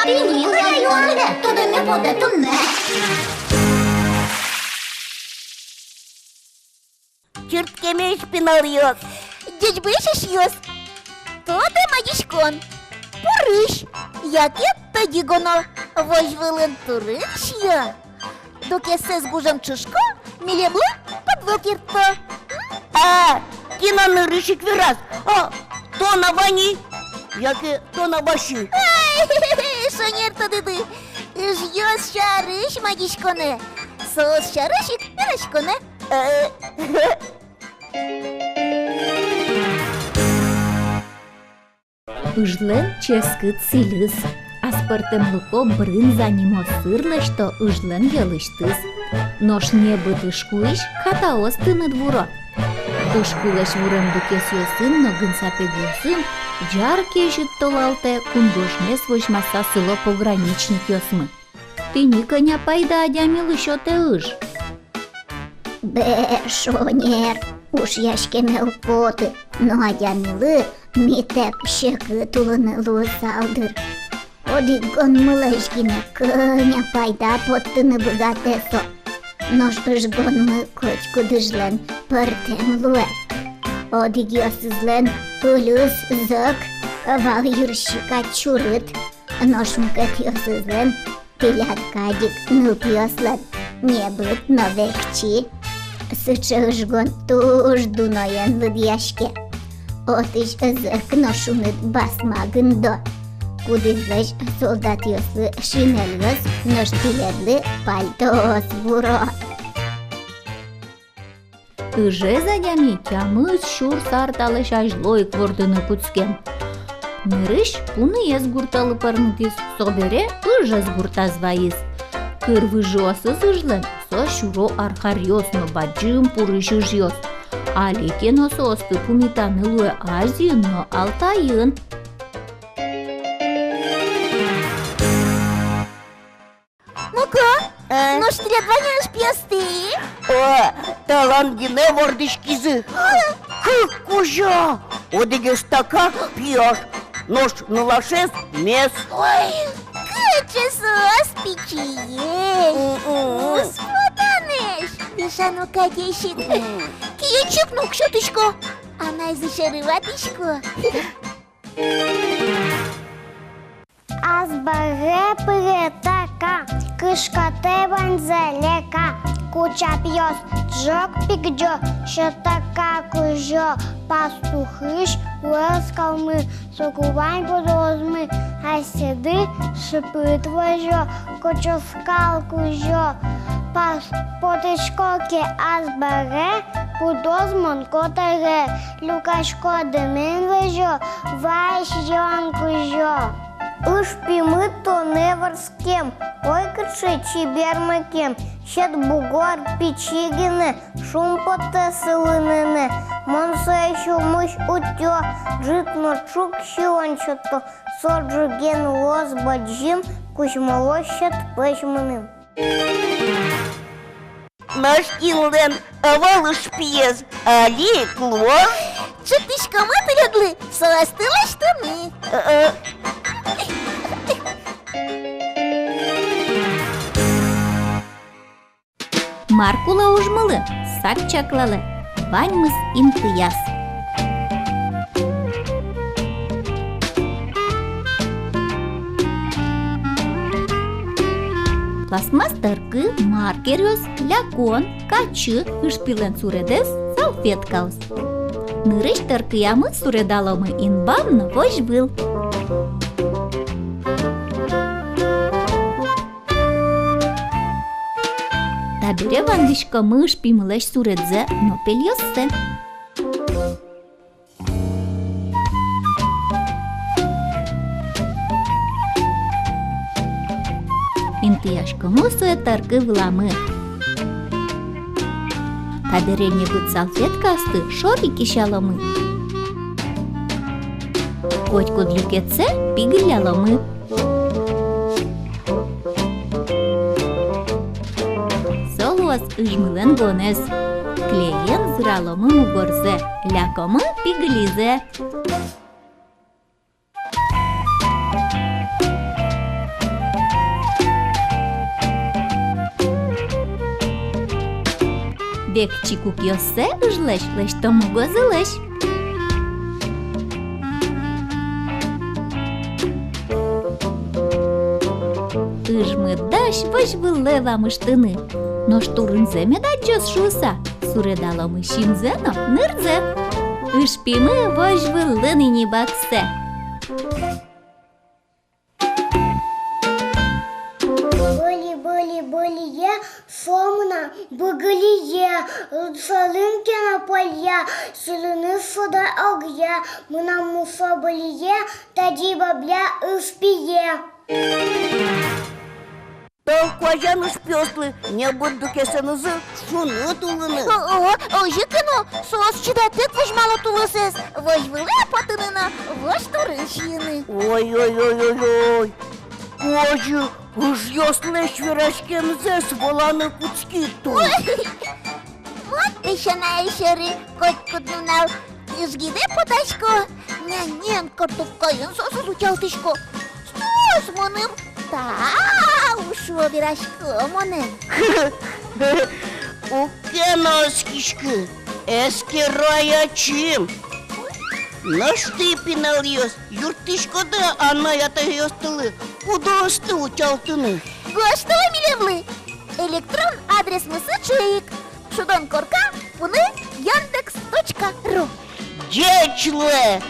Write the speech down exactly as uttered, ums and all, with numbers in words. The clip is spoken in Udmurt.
Тӥни милям юанмы, тодэмме потэ туннэ. Чырткемесь, пиналъёс! Ӟечбуресь, эшъёс! Тодэ мадиськон. Пурысь, яке тӧдьы гоно, возь вылын турын сиё. Дукесэз гужем чышко милемлы подвал кертто. А кин-а нырысь ик вераз: «А, тон-а вань?» яке «Тон-а вась?» Ай, шонер тодӥды. Ыжъёс сярысь мадиськонэ, соос сярысь ик вераськонэ. Э. Ыжлэн ческыт сӥльыз. Аспӧртэмлыко брынза нимо сыр лэсьто ыжлэн йӧлысьтыз. Нош небыт ышкуысь катаос тыныд вуро. Ышкулэсь вурем дукесъёсын но гын сапегъёсын ӟар кезьыт толалтэ кунгожмес возьмаса сыло пограничникъёсмы. Тӥни кӧня пайда адямилы сётэ ыж. Бэ, шонер, ушъяськеме уг поты, но адямилы митэк секыт улыны луысал дыр. Одӥг гонмылэсь гинэ кӧня пайда поттыны быгатэ со. Нош ыжгонмы котькудӥзлэн пӧртэм луэ. Одӥгъёсызлэн пыльыз зӧк, вал йырси кадь чурыт, нош мукетъёсызлэн тӥляд кадь ик нылпиослэн небыт но векчи. Сыӵе ыжгон туж дуноен лыдъяське. Отысь зӧк но шуныт басма гындо, кудӥзлэсь солдатъёслы шинельёс, нош тӥледлы пальтоос вуро. Ыжез адями тямыс сюрс ар талэсь азьло ик вордыны кутскем. Нырысь пуныез гуртэлы пӧрмытӥз, собере ыжез гуртаз вайиз. Кыр выжыосыз ыжлэн — со сюро архаръёс но бадӟым пурысь ыжъёс. Али ке но соосты пумитаны луэ Азиын но Алтайын. Муко, э? Нош тӥляд вань-а ыжпиосты? О, талан гинэ вордӥськизы. Кык кузё. Одӥгез така пияш, нош нылашез мес. Ой, кыӵе соос пичиесь. М-м. Уз потанэсь. Вешано кадь ик. М. Киен чик но уг сётӥсько. Анайзэ сьӧры ватӥсько. Азбаре пыре така, кышкатэ ваньзэ лека. Кучапъёс ӝог пегӟо, сьӧд така кузё пастухысь луэ скалмы. Соку вань пудозмы асьсэды шыпыт возё. Кочо скал кузё пас-, потӥсько ке азбаре, пудоз мон котыре, люкасько дэмын возё, вай сӥзьылон кузё. Ыжпимы тонэ вордскем, ой, кыӵе чебер макем, сьӧд бугор пичи гинэ, шумпотэ сылыны. Мон сое сюлмысь утё, ӝыт но ӵук сиён сёто, со ӝоген луоз бадӟым, кузьмалоз сьӧд пӧсь мыным. Нош кинлэн ӧвӧл ыжпиез, али ик луоз. Чектӥськомы тӥледлы соосты лэсьтыны. Э-э. Мар кулэ ужмылы, сак чаклалэ, ваньмыз интыяз. Пластмасс тэркы, маркеръёс, лякон, качы, ыжпилэн суредэз, салфеткаос. Нырысь тэркыямы суредаломы инбам но возь выл. Табере вандӥськомы ыжпимылэсь суредзэ но пельёссэ. Интыяськомы сое тэркы выламы. Табере небыт салфеткаосты шори кесяломы. Котькуд люкетсэ пигылляломы. Со луоз ыжмылэн гонэз. Клеен зыраломы мугорзэ, лякомы пигылизэ. Векчи кукъёссэ ыжлэсь лэсьтом угозылэсь. Ыжмы дась возь вылэ вамыштыны. Нош турынзэ мед адӟоз шуыса, суредаломы синзэ но нырзэ. Ыжпимы возь вылын ини баксэ. Были, были, былие, со мынам быгылие, лыдӟалын ке но поле, сӥльыны шудо огъя, мынам мусо былие, тӧдьы бабъя ыжпие. Тол куазян ыжпиослы небыт дукесэнызы шуныт улыны. О, о, озьы ке но, соос чидатэк возьмало тулысэз, возь вылэ потыны но, вож турын сиыны. Ой, ой, ой, ой, ой. Озьы ыжъёслэсь вераськемзэс валаны кутскид тон. Ой, мон песянае сьӧры котькуд нунал ыжгыдэ потӥсько, нянен картопкаен соосыз утялтӥсько. Соос мыным тау шуо, верасько монэн. Уг ке но оскиськы, эскеро ай ачим. Нош тӥ, пиналъёс, юрттӥськоды анай-атайёстылы кудоосты утялтыны? Гожтылэ милемлы. Электрон адресмы сыӵе ик: шудон корка пуны яндекс точка ру. Ӟеч луэ!